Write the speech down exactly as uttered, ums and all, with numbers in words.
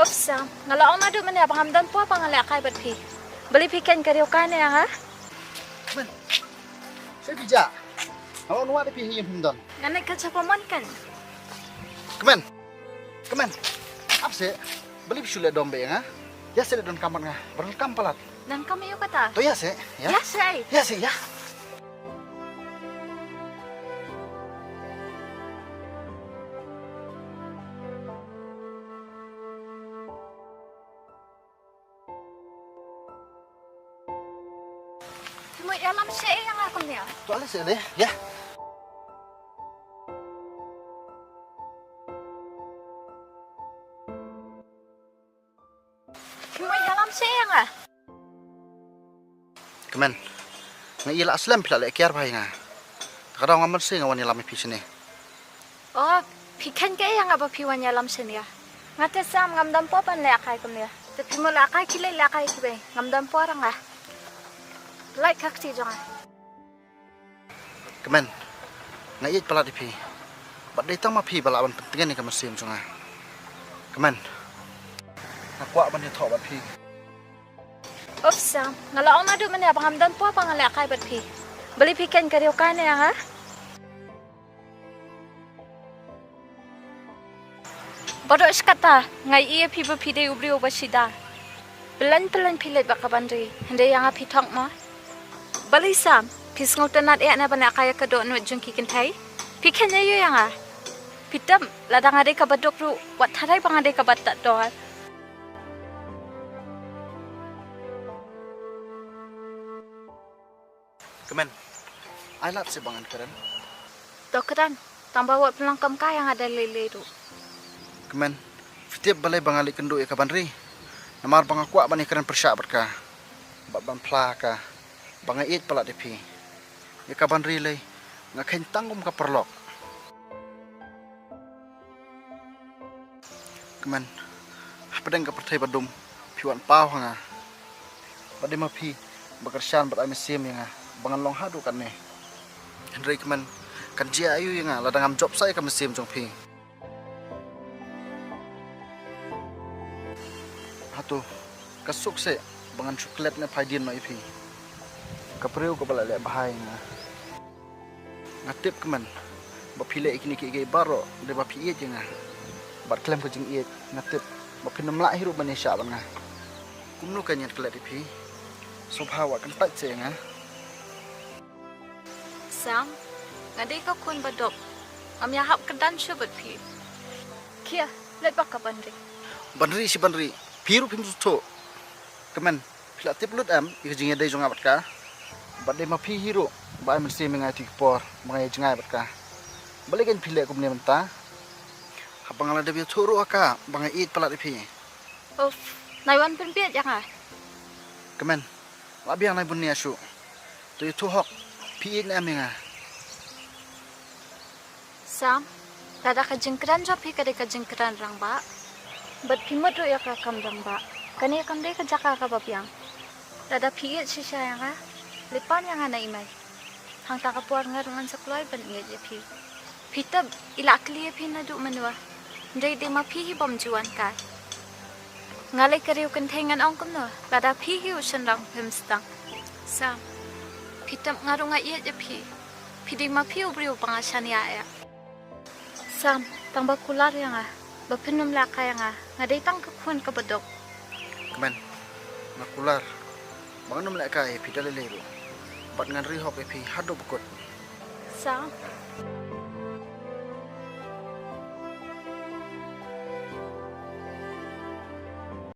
Ups, Sam. Nga la ong naduh mynne ba ngam don por ba ngan lehkai bad phi. Balei phi khein ka riew kai ne ïa nga? Kmen. Shu phi ja. Nga la ong wat phi hi ym don. Nga ne ka cha pamon kan. Kmen. Kmen. Ap se. Balei phi shu leh dom bad ïa nga? Ïa se leh donkam bad nga. Ba donkam palat. Donkam ïa u kata. To ïa se. Ïa. Ïa se. Ïa se ïa. Phi mut ïalam sha ïa nga kumne? To ale se le, ïa. Phi mut ïalam sha ïa nga? Kmen. Nga i la slem phi la leh kiar bha ïa nga. Ka daw nga mynsiem nga wan ïalam ïa phi shane. Oh, phi khein kaei ïa nga ba phi wan ïalam shane ïa? Nga te Sam ngam don por ban lehkai kumne. Te phi mut lehkai ki leh lehkai ki bei. Ngam don por ïa nga. Lait ka kti jong nga. Kmen, nga ïeit palat ïa phi. Bad dei tang ma phi ba lah ban pyntngen ïa ka mynsiem jong nga. Kmen, nga kwah ban ïathoh bad phi. Ups, Sam, nga la ong naduh mynne ba ngam don por ba ngan lehkai bad phi. Balei phi khein ka riew kai ne ïa nga? Baroh shi katta nga ïohi ïa phi ba phi dei u briew ba shida. Pyllein pyllein phi leit bad ka Banri, hynrei ïa nga phi thok mo. Balei Sam, phi sngewtynnat eh ne ban lehkai ïa ka dohnud jong ki kynthei? Phi khein ïa ïa nga. Phi tip, lada nga dei kaba duk ruh, wat tharai ba nga dei kaba tad dor. Kmen, ai lad se ba ngan kren. To kren, tang ba wat pynlong kam ka ïa nga da lei lei ruh. Kmen, phi tip balei ba nga leit kynduh ïa ka Banri? Namar ba nga kwah ban ïakren pyrshah bad ka. Bad ban phla ka ba nga ïeit palat ïa phi. Ïa ka Banri lei nga khein tang kum ka paralok. Kmen, hapdeng ka pyrthei ba dum, phi wan paw ha nga. Bad dei ma phi ba kyrshan bad ai mynsiem ïa nga ba ngan long haduh katne. Hynrei kmen, kan jia aïu ïa nga lada ngam jop sa ïa ka mynsiem jong phi. Hato ka suk seh ba ngan shu klet ne phai dien noh ïa phi, ka briew kaba la leh bha ïa nga. Nga tip kmen ba phi leh ïa kine kiei kiei baroh dei ba phi ïeit ïa nga. Bad khlem ka jingïeit nga tip ba phin ym lah hi ruh ban ïashah bad nga. Kumno kan ngan klet ïa phi? Sngewbha wat kyntait seh ïa nga. Sam, nga dei ka khun ba duk. Ngam ïahap kyrdan shuh bad phi. Khie, leit bad ka Banri. Banri shi Banri, phi ruh phim sngewthuh. Kmen, phi la tip lut em ïa ka jingïadei jong nga bad ka? Bad dei ma phi hi ruh ba ai mynsiem ïa nga ïa ki por ba nga ïa jngai bad ka. Balei kan phi leh kumne mynta? Haba nga la dep ïathuh ruh ha ka ba nga ïeit palat ïa phi. Uff, nai wan pynbieit ïa nga. Kmen, la biang nai bun nia shuh. To ïathuh hok, phi ïeit ne em ïa nga? Sam, lada ka jingkren jong phi ka dei ka jingkren rangbah, bad phi mut ruh ïa ka kam rangbah, kane kam dei ka jaka kaba biang. Lada phi ïeit shisha ïa nga, leit pan ïa nga na i mei. Hangta ka por nga ruh ngan sa kloi ban ïeit ïa phi. Phi tip, i la kylli ïa phi naduh mynno. Hynrei dei ma phi hi bym ju wan kai. Nga lei ka riew kynthei ngan ong kumno, lada phi hi u shynrang phim sdang. Sam, phi tip nga ruh nga ïeit ïa phi. Phi dei ma phi u briew ba nga shaniah ïa. Sam, tang ba kular ïa nga, ba phin ym lehkai ïa nga, nga dei tang ka khun kaba duk. Kmen, nga kular ba ngan ym lehkai ïa phi da lei lei ruh. Bad ngan ri hok ïa phi haduh ba kut. Sam.